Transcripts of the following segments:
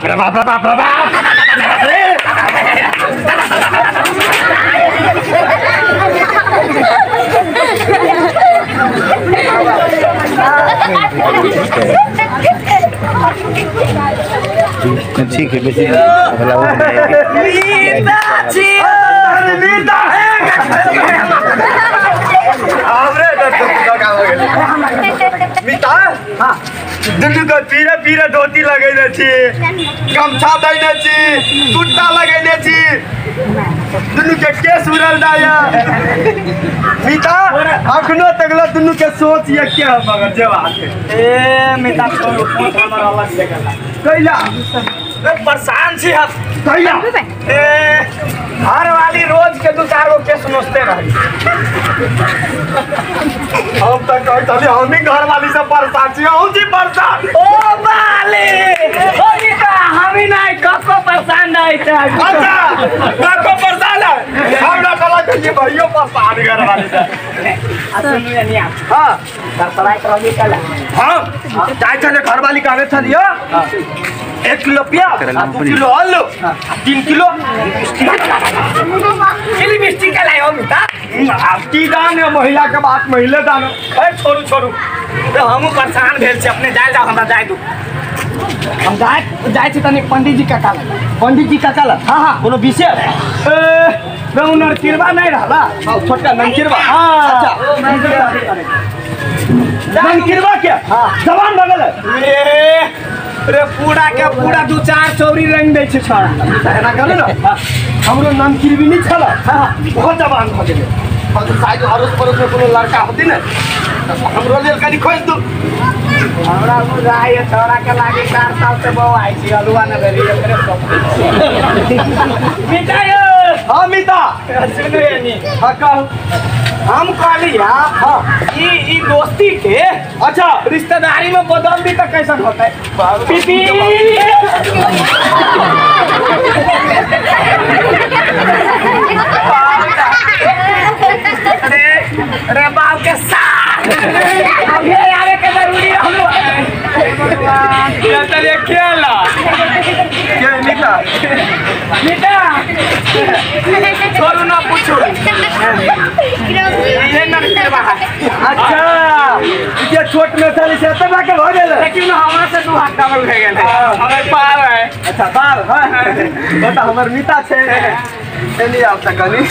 बाप रे बाप रे बाप रे बाप। ठीक है बेसी मिता दुनू के पीरा पीरा धोती लगेने छी, गमछा देने छी, कुर्ता लगेने छी, दुनू के केस उड़ल जाय। मिता अखनो तकला दुनू के सोच ये के है मगर जवाब ए मिता छोड़ू फोन हमर अलग से गेला कैला परेशान छी हम कैला ए घर वाली रोज के दू चार गो केस नोचते रही। हम तो कहै छली हम ही घर वाली से परेशान छी, हम जी परेशान। ओ बाली ओ मिता हम ही नहीं कको परेशान नहीं थे। अच्छा कको परेशान है हमरा कहला कि भइयो परेशान घर वाली से। आ सुनू यानी हां सरसराइत रही कला। हां जाय छले घर वाली कहने छलियो 1 किलो प्याज, 2 किलो आलू, 3 किलो लिपस्टिक का लायो मिता। आप की जाने महिला के बात महिले जानो। ए छोड़ू छोड़ू तो हम परेशान भेल छी अपने जाय जाओ हमरा जाय दू। हम जाय जाय छी तनी पंडित जी काका लग। पंडित जी काका लग? हां हां कोनो विशेष ए नर किरबा नहीं रहला छोटका ननकिरबा। हां अच्छा ननकिरबा के जवान बगल ए रे पूरा के पूरा दू चार चौरी रंग दै छै छोड़ा। एना कहले न हमरो ननकिरबी नहीं छल। हां बहुत जवान भ गेलै। हम तो शायद अड़ोस पड़ोस में कोनो लड़का होती ने हमरो लेल कनी खोज दू। हमरा बुझाइ छोड़ा के लागे 4 साल से बौ आई छी अलुआ न भेली एकरे सब। मिता यो हां मिता सुनू यानी हां कहू हम कहली हां ई दोस्ती के अच्छा रिश्तेदारी में बदल दी त कैसन होतै? पीपी अरे अरे बाप के साथ अभी आवे के जरूरी हम भगवान ये चलिए खेला के मिता मिता छोड़ू ना पूछू ये नरकिरबा है। अच्छा ये छोट में साली से तब के भ गेल लेकिन हमरा से दू हाथ डबल भे गेल हमर पार है। अच्छा पार है बता हमर मिता छै चलिए आप त कनी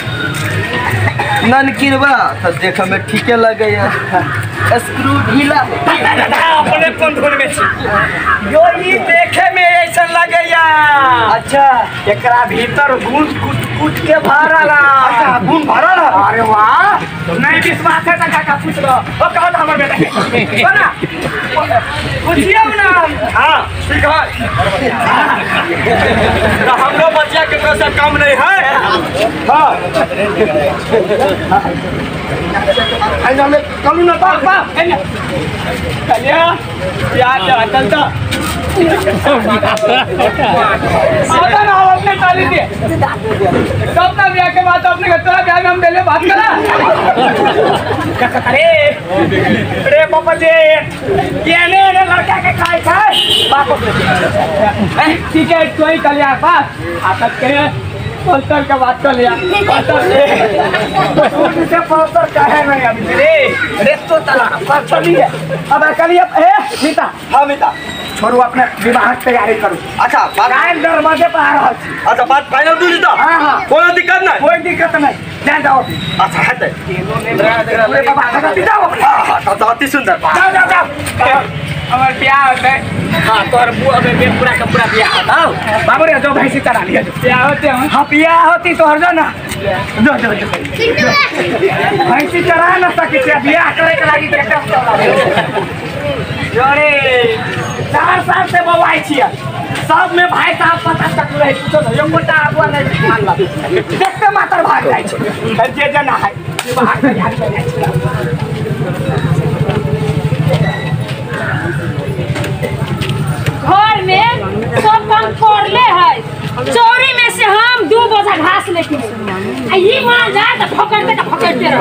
ननकिरबा त देख में ठीके लगैया स्क्रू ढीला अपने कोन धुन में छी यो ई देखे में ऐसा लगैया। अच्छा एकरा भीतर गुण कुट कुट के भरल। अच्छा गुण भरल। अरे वाह नहीं विश्वास है त काका पूछ लो ओ कहत हमर बेटा के ना पूछियो ना। हां ठीक है तो हमरो बच्चा के पैसा कम नहीं है। हां फाइनल कलू ना बाप बाप कन्या यार चलता आता ना अपने चाली दे सब ना ब्याह के बाद अपने तोरा ब्याह में हम देले बात करा। अरे अरे पापा जी ये ने ने लड़का के खाए खाए बाप ठीक है कोई कल्याण पास आता के पल्तर का बात कर लिया से पल्तर कहे नहीं अभी रे रे तो तला पर चली है अब कलिए ए मिता। हां मिता छोड़ू अपने विवाह की तैयारी करू। अच्छा काल दरवाजे पर आ रहल छी। अच्छा बात फाइनल दू दी। हां हां कोनो दिक्कत नहीं कोई दिक्कत नहीं जा जाओ। अच्छा हेतै अरे बाबा जाओ। हां हां तो अति सुंदर जाओ जाओ जाओ हमर ब्याह होतै। हां तोर बुआ बे पूरा के पूरा ब्याह होतौ बाबू रे जो भैंसी चरा लिया जो ब्याह होते हम। हां ब्याह होती तोहर जो ना जो जो जो भैंसी चरा ना सकी छै ब्याह करे के लागी ट्रैक्टर चला जोरे 4 साल से बवाई छियै सब में भाई साहब 50 तक रहे पूछो ना एकोटा आगुआ नहीं मानलक देखते मातर भाग जाइ छै जे जना है विवाह के तैयारी हो जाइ छै। घर में सब काम करले है चौरी में से हम 2 बोझा घास लेके आ ई मान जाए त फकड़ते त फकड़ते रह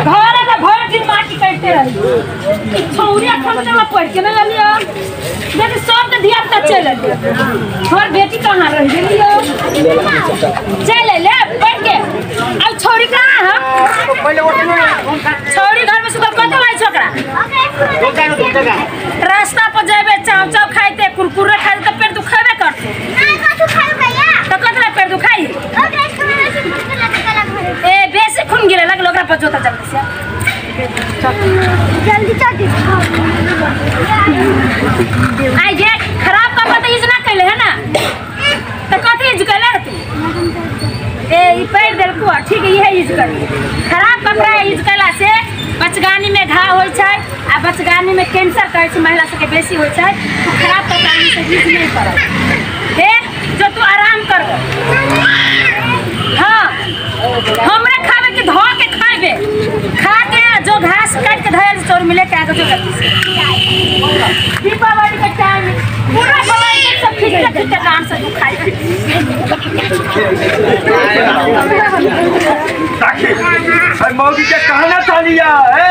घर में भर दिन माटी करते। देखते रही छौरी अखन तक पढ़ के नहीं अलियो। देख सब के धिया पुता चल अलियो, तोहर बेटी कहाँ रह गेलियो? चल ले पढ़ के। अब छौरी कहाँ है? छौरी घर में सुतल कत भाई छोकरा रास्ता पर जेबे चाव चाव खाइते कुरकुरे खाइते त पेट दुखाबे करते। त कतरा पेट दुखाई? ए बेसी खून गिरे लगल ओकरा पर जोता जल्दी से जल्दी चल। आई जे खराब कपड़ा त यूज ना कैले है ना, त कथि यूज कैले तू? ए ई पैर देलको ठीक है, इहे यूज कर। खराब कपड़ा यूज कैला से बचगानी में घाव होय छै आ बचगानी में कैंसर कहै छै महिला सबके बेसी होय छै। तू खराब कपड़ा से यूज नहीं कर। हे जो तू आराम कर। हाँ हमरा खावे के धो के खाइबे, खा के जो घास काट के धयल चोर मिले के आगे जो गलती से दीपावली के टाइम पूरा बवाल के सब खिचते खिचते काम से दुखाई। ताकि अरे मौगी के कहना चलिया ए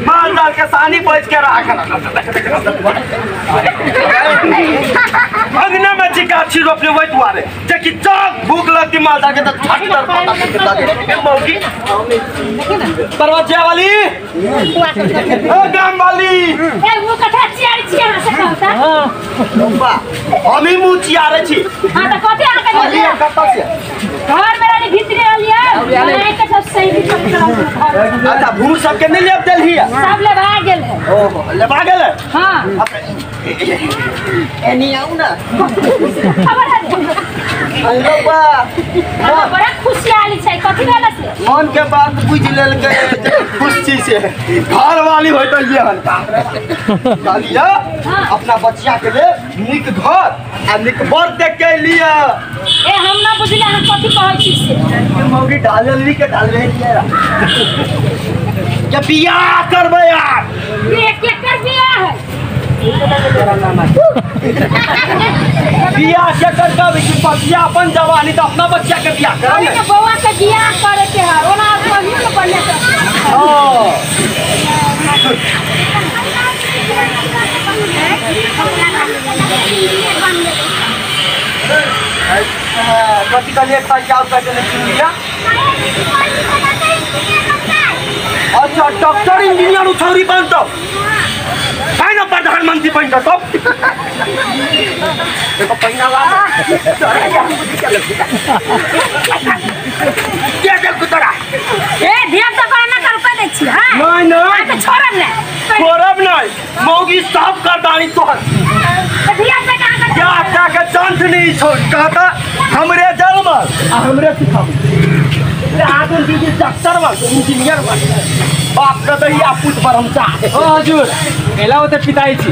माल डाल के सानी बच के राख अंगना में चिका छी रोपने वही दुआरे जे कि चक भूख लगती माल डाल के त छट तर पता के मौगी दरवाजा वाली ओ गाम वाली ए वो कथा चियारी छी अहाँ से कहता। हां हम ही मुंह चियारे छी। हां त कथि अहाँ के बोलिए कत से घर में रानी भीतरे आलिया बनाए के सब सही भी सब चला। अच्छा भूर सब के नहीं लेब देल हिया? सब लेबा गेल है। ओहो लेबा गेल है। हां एनी आऊ ना खबर है अरे बा बड़ा खुशियाली छै कथि भेल से? मन के बात बुझ लेल के खुश छी से घर वाली होय त ये हन कहलिया अपना बच्चा के ले निक घर आ निक बर देख के लिया। ए हम ना बुझले अहाँ कथि कहै छी से? मौगी डालल के डाल रहे लिया के बियाह करबै यार। ये केकर बियाह है? बियाह के करबै कि बच्चा अपन जवानी त अपना बच्चा के बियाह करब ने? बौआ के बियाह करे के है ओना कहियो न बढ़िया से। हां कथी कहलिए पैसा पैसा नहीं लिया? अच्छा डॉक्टर इंजीनियर उछौरी बनतो है ना, प्रधानमंत्री बनतो तब देखो पहिना ला के देल कुतरा ए धिया पुता पर ना कर पे दै छी। हां नहीं नहीं त छोड़ब नै छोड़ब नहीं मौगी साफ कर दानी तोहर धिया पुता कहां क्या क्या के चांस नहीं छोड़ कहता हमरे जन्म आ हमरे सिखाबू आदमी दीदी डॉक्टर बन इंजीनियर बन बाप के दहिया पुत पर हम चाह। ओ हजुर एला ओते पिताई छी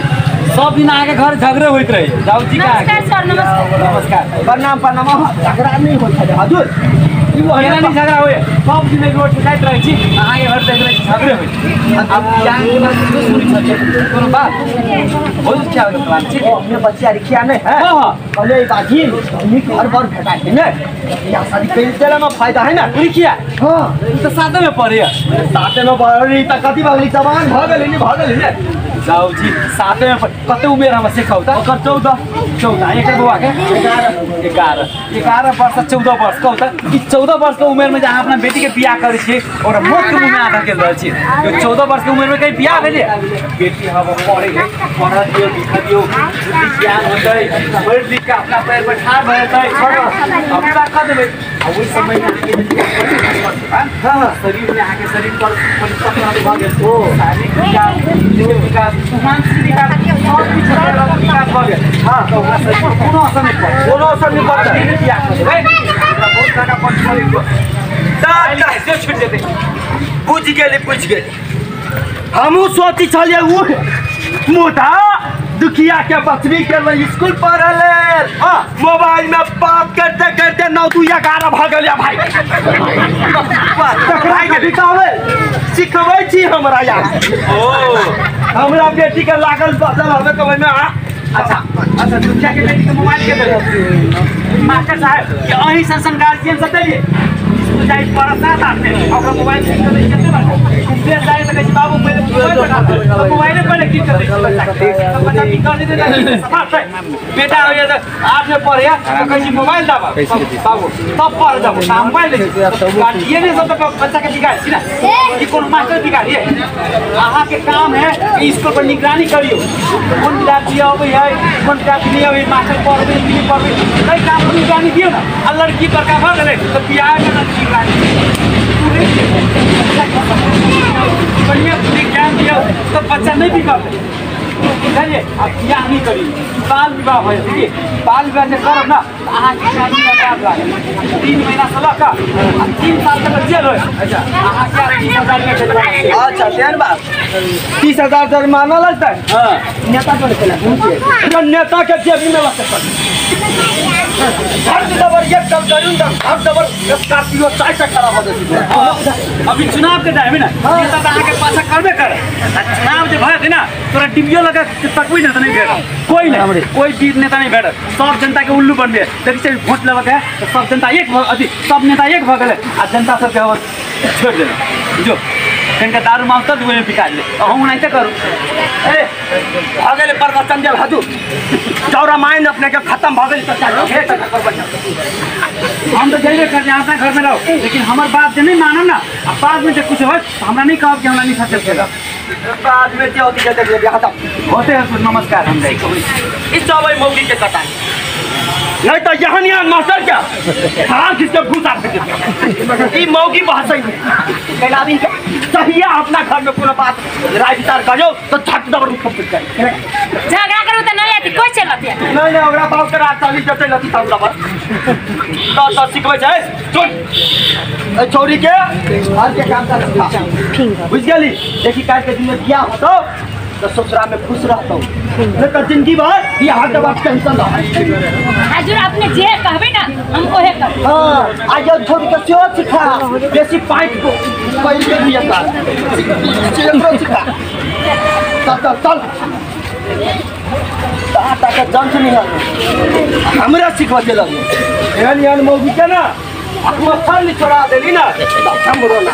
सब दिन आके घर झगड़े होइत रहे दाऊजी का। नमस्कार सर नमस्कार नमस्कार प्रणाम प्रणाम। झगड़ा नहीं होइत है हजुर ई एना नहीं झगड़ा होय सब दिन रोड पे जाइत रहै छी अहाँ के घर देख रहै छी झगड़े होइत। अब जान के बात सुनी छलिए कोनो बात बहुत क्या होत बात छी अपने बच्चा रिखिया नहीं है। हां हां कहले बाजी निक घर बर भेटा है ने बियाह शादी कइल चले में फायदा है ना रिखिया। हां त साथे में पड़े साथे में पड़ी त कथि भगली जवान भ गेली नि भ गेली ने जाऊ जी साथे में कते उमेर हम से कहू त ओकर 14 14 एकर बौआ के 11 11 वर्ष 14 वर्ष कहू त ई 14 वर्ष के उमेर में जहाँ अपना बेटी के बियाह करै छी और मोट के मुंह में आधा के रहल छी यो 14 वर्ष के उमेर में कहीं बियाह भेलै बेटी हब पढ़े पढ़ दियो लिख दियो बुद्धि ज्ञान होतै पढ़ लिख के अपना पैर पर ठाढ़ भऽ जेतै अब बात कह देबै आ ओहि समय में अहाँके हां शरीर में अहाँके शरीर पर परिपक्व भऽ गेल ओ शारीरिक विकास विकास मानसिक विकास सब किछु विकास भऽ गेल। हां तऽ ओकरा शरीर पर कोनो असर नहि पड़त कोनो असर नहि पड़तै बियाह कऽ देबै बहुत टाका खर्च करै से छुटि जेतै। बुझि गेली बुझि गेली हमहूँ सोचै छलियै ओ मुदा दुखिया के बचबी के स्कूल पढ़े लेल मोबाइल में बात करते करते 9 2 11 भऽ गेल भाई तकरा के बितावे सिखबै छी हमरा यार। ओ हमरा बेटी के लागल बदल हमे कहबै में। अच्छा अच्छा दुखिया के बेटी के मोबाइल के देलियै मास्टर साहब के अहीं सन सन गार्जियन सब देलियै स्कूल जाइ पढ़त 7 8 में ओकरा मोबाइल छीन के दै कते बार कुंपले जाए त कहै बाबू पहिले मोबाइल पठा दे मोबाइले पहिले की कर दे बच्चा बच्चा बिगड़ जेतै त सफा छै बेटा होइए त 8 में पढ़ैया त कहै छी मोबाइल दाबा बाबू तब पढ़ जाबो मोबाइल ले गार्जियन सब त बच्चा के बिगाड़ छी ना कि कोनो मास्टर बिगाड़िए। अहाँ के काम है कि स्कूल पर निगरानी करियो कोन विद्यार्थी अबै है कोन विद्यार्थी नहीं अबै मास्टर पढ़बै कि नहीं पढ़बै कई काम पर निगरानी दियौ ना। आ लड़की बड़का भऽ गेलै तऽ बियाह के निगरानी बढ़िया ज्ञान दियौ तऽ बच्चा नहीं बिगड़तै बुझलिए। आ बियाह नहीं करी बाल विवाह हो जेतै बाल विवाह जे करब ना तऽ अहाँके 3 महीना से लऽ कऽ 3 साल तक जेल होय। अच्छा अहाँके 30,000 रुपया जुर्माना। अच्छा तेहन बात 30,000 जुर्माना लगतै। हाँ नेता कोन केला नेता के जेबी में लगतै घर दबर एक दम करू न घर दबर स्कॉर्पियो चाय से खराब हो जेतै। अभी चुनाव के टाइम है ना नेता तऽ अहाँके पाछा करबे करे आ चुनाव जे भऽ जेतै ना तोरा डिबियो लगा तकबै ने तऽ नहीं भेटत कोई नहीं कोई वीर नेता नहीं भेटत सब जनता के उल्लू बनबे देखै छियै वोट लेबऽ के तऽ सब जनता एक भऽ अथी सब नेता एक भऽ गेलै आ जनता सबके छोड़ि देलक जो कनिका दारू मांस तब ओहिमे बिका गेलै अहूँ ओनाहिते करू। ए भऽ गेलै प्रवचन देल हजूर जाउ रामायण अपने के खत्म भऽ गेल। हम तऽ जयबे करबै अपना घरमे रहो लेकिन हमर बात जे नहीं मानब ना आ बाद में जे कुछ होत तऽ हमरा नहीं कहब कि हमरा नहीं सचल खेलब बाद में जे होती देख लेबै खत्म होते हैं। नमस्कार हम जाइ इस सब मौगी के कटाई नहीं तो यहाँ नहीं मास्टर क्या खराब खींच के भूसा फेंक ई मौगी बहसै कैलावी के सहिया अपना घर में कोनो बात राय विचार करियो तो झट दबर उठ के जाए झगड़ा करू त नहीं आती कोई चलत है नहीं नहीं ओकरा बाप के रात 40 जते लती तब दबर तो तो सिखबै छै सुन ए छोरी के घर के काम काज सिखा बुझ गेली। देखी काल के दिन में बियाह होतो तो ससुरा में खुश रहतो नहीं तो जिंदगी भर बियाह के बाद टेंशन रहत। हजूर अपने जे कहबे ना हम ओहे करब। हां आज छोरी के सेहो सिखा बेसी पाइप को पहिर के बियाह कर सेहो सिखा चल चल चल ता के जंस निहल हमरा सिखवा देलक एहन एहन मौगी के ना अपना फल छोड़ा देली ना हमरो ना।